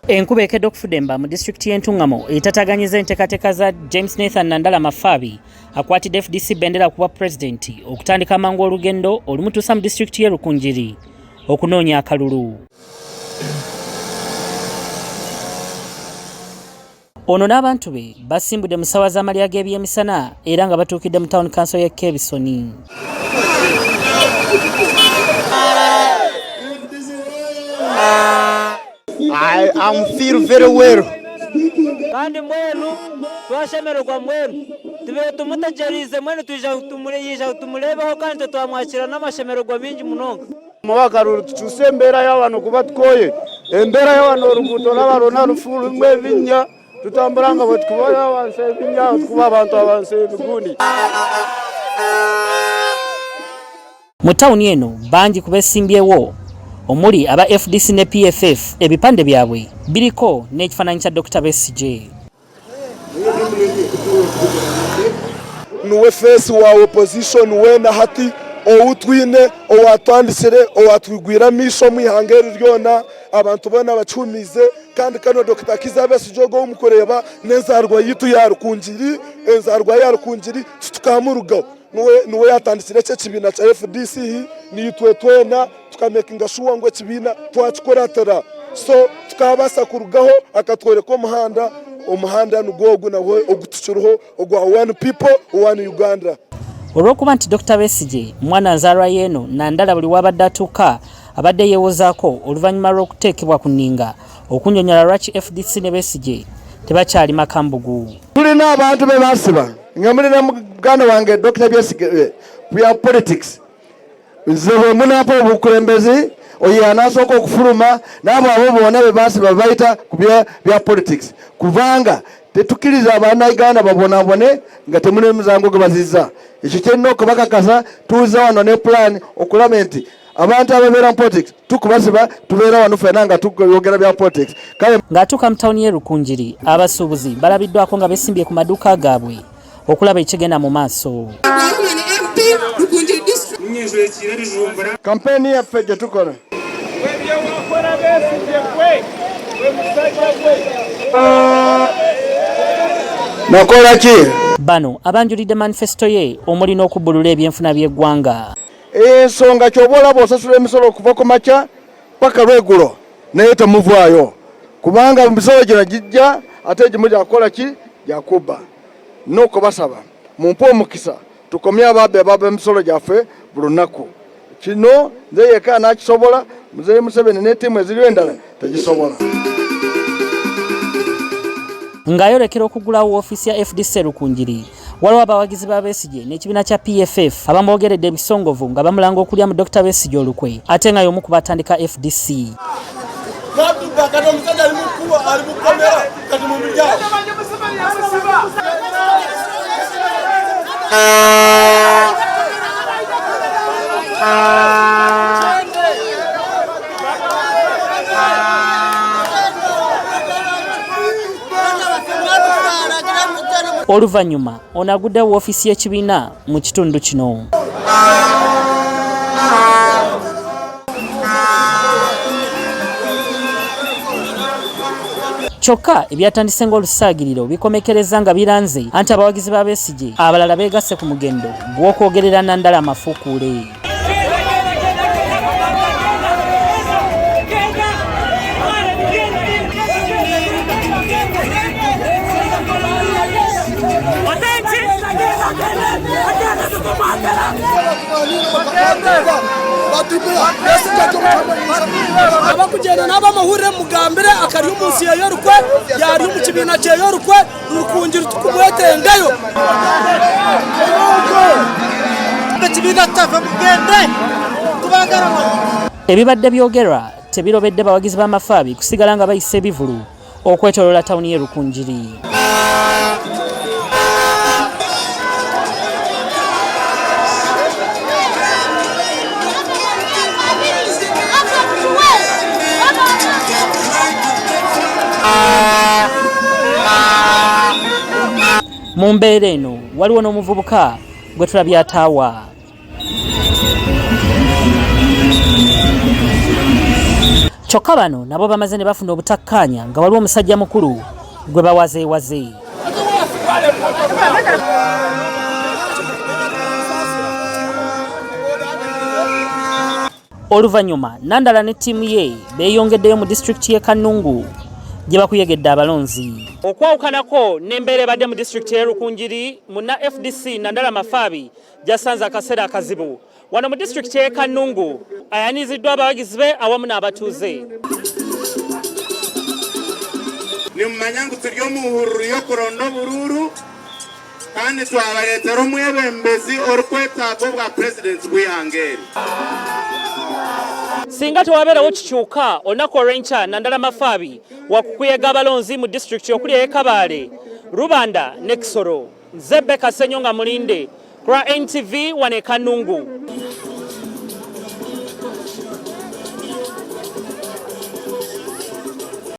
Enkuba ekedde okufudemba mu disitulikiti y'e Ntungamo etataaganyiza enteekateeka za James Nathan Nandala Mafaabi akwatidde FDC bendera ku bwa pulezidenti okutandika amangu olugendo olumutuusa mu disitulikiti y'e Rukungiri okunoonya akalulu. Ono n'abantu be basimbudde mu ssaawa z'amalya g'ebyemisana era nga batuukidde mu town council y'e Kebisoni. I am feel very well. Kandi mbwenu twashemererwa mbwenu tubaire tumutegyereize mbwenu twija yaija tumureebeho kandi itwe twamwakira n'amashemererwa maingi munonga. Muwe akaruru tukyuse embeera y'abantu kuba tukooye embeera y'abantu oruguuto rwaba rwona rufu rurimu ebinya tutambura nga bwe tukuba ahansi ebinya tukuba abantu ahansi ebigundi. Mu tawuni eno bangi ku beesimbyewo omuli aba FDC ne PFF ebipande byabwe biriko n'ekifaananyi kya Dokita Besigye. Niwe feesi wa opposition weena hati ou twine owatandikire owatwigwire amaisho omu ihanga eri ryona abantu boona bakihumiize kandi kano Dokita Kizza Besigye ogu ou mukureeba n'enzaarwa yaitu ya Rukungiri enzaarwa ya Rukungiri titukamurugaho niwe yatandikire eki ekibiina kya FDC naitwe twena tukamekinga shuwa ngu ekibiina twakikuratira so tukabaasa kurugaho akatworeka omuhanda omuhanda nigwo ogu nagwo ogu tukiriho ogwa one people one Uganda. Olw'okuba nti Dokita Besigye mwana nzaalwa y'eno Nandala buli w'abadde atuuka abadde yeewozaako oluvannyuma lw'okuteekebwa ku nninga okunnyonnyola lwaki FDC ne Besigye tebakyali makambugu. Tulina abantu be basiba nga mulina muganda wange Dokita Besigye bya politics. Nze bwe munampa obukulembeze oyo anasooka okufuluma n'abo abo bonna be basiba bayita ku bya politics, kubanga tetukkiriza Abannayuganda babonabone nga temuli musango gwe bazizza. Ekyo kyerina okubakakasa, tuuza wano ne plan okulaba nti abantu ababeera mu politics tukubasiba, tubeera wano ffenna nga tuyogera bya politics. Kale ng'atuuka mu tawuni y'e Rukungiri, abasuubuzi balabiddwako nga besimbye ku maduuka gaabwe okulaba ekigenda mu maaso. Kampeni yaffe gye tukola. Nakola ki? Bano abanjulidde manifesito ye omuli n'okubbulula ebyenfuna by'eggwanga. Ensonga ky'oba olaba osasula emisolo okuva ku makya paka lweggulo naye temuvaayo kubanga emisolo gino gijja ate egimu gyakukola ki? Gyakubba. N'okubasaba mumpe omukisa tukomye ababbi ababa emisolo gyaffe buli lunaku. Kino nze yekka anakisobola, Muzeeyi Museveni ne ttiimu eziriyo endala tegisobola. Ng'ayolekera okuggulawo woofiisi ya FDC e Rukungiri, waliwo abawagizi ba Besigye n'ekibiina kya PFF abamwogeredde ebisongovu nga bamulanga okulya mu Dokita Besigye olukwe ate nga y'omu ku baatandika FDC. Oluvannyuma ono aguddewo woofiisi y'ekibiina mu kitundu kino. Kyokka ebyatandise ng'olusaagiriro bikomekereza nga biranze anti abawagizi ba Besigye abalala beegasse ku mugendo gw'okwogerera Nandala amafuukuule. Abakugenda n'abamahurire mugambire akari omu nsi y'orukwe yari omu kibiina ky'orukwe Rukungiri tukumwetengayo. Ekibiina kitaffe mugende tubagala. Ebibadde byogerwa tebirobedde bawagizi b'amafaabi kusigala nga bayisa ebivulu okwetoloola tawuni y'e Rukungiri. Mu mbeera eno waliwo n'omuvubuka gwe tulabye ataawa. Kyokka bano nabo bamaze ne bafuna obutakkaanya nga waliwo omusajja mukulu gwe bawazeewaze. Oluvannyuma Nandala ne ttiimu ye beeyongeddeyo mu disitulikiti y'e Kannungu gye bakuyegedde abalonzi. Okwawukanako n'embeera ebadde mu disitulikiti y'e Rukungiri, munna FDC Nandala Mafaabi gyasanze akaseera akazibu wano mu disitulikiti y'e Kannungu ayaniziddwa abawagizi be awamu n'abatuuze. Nimumanya ngu turi omu hururu y'okuronda oburuuru kandi twabareetera omwebembezi orikwetaaga obwa purezidenti bw'eihanga eri. Singa tewabeerawo kikyuka olunaku olw'enkya Nandala Mafaabi wakukuyega abalonzi mu disitulikiti okuli ey'e Kabaale, Rubanda ne Kisoro. Nze Beka Ssenyonga Mulinde ku lwa NTV wano e Kanungu.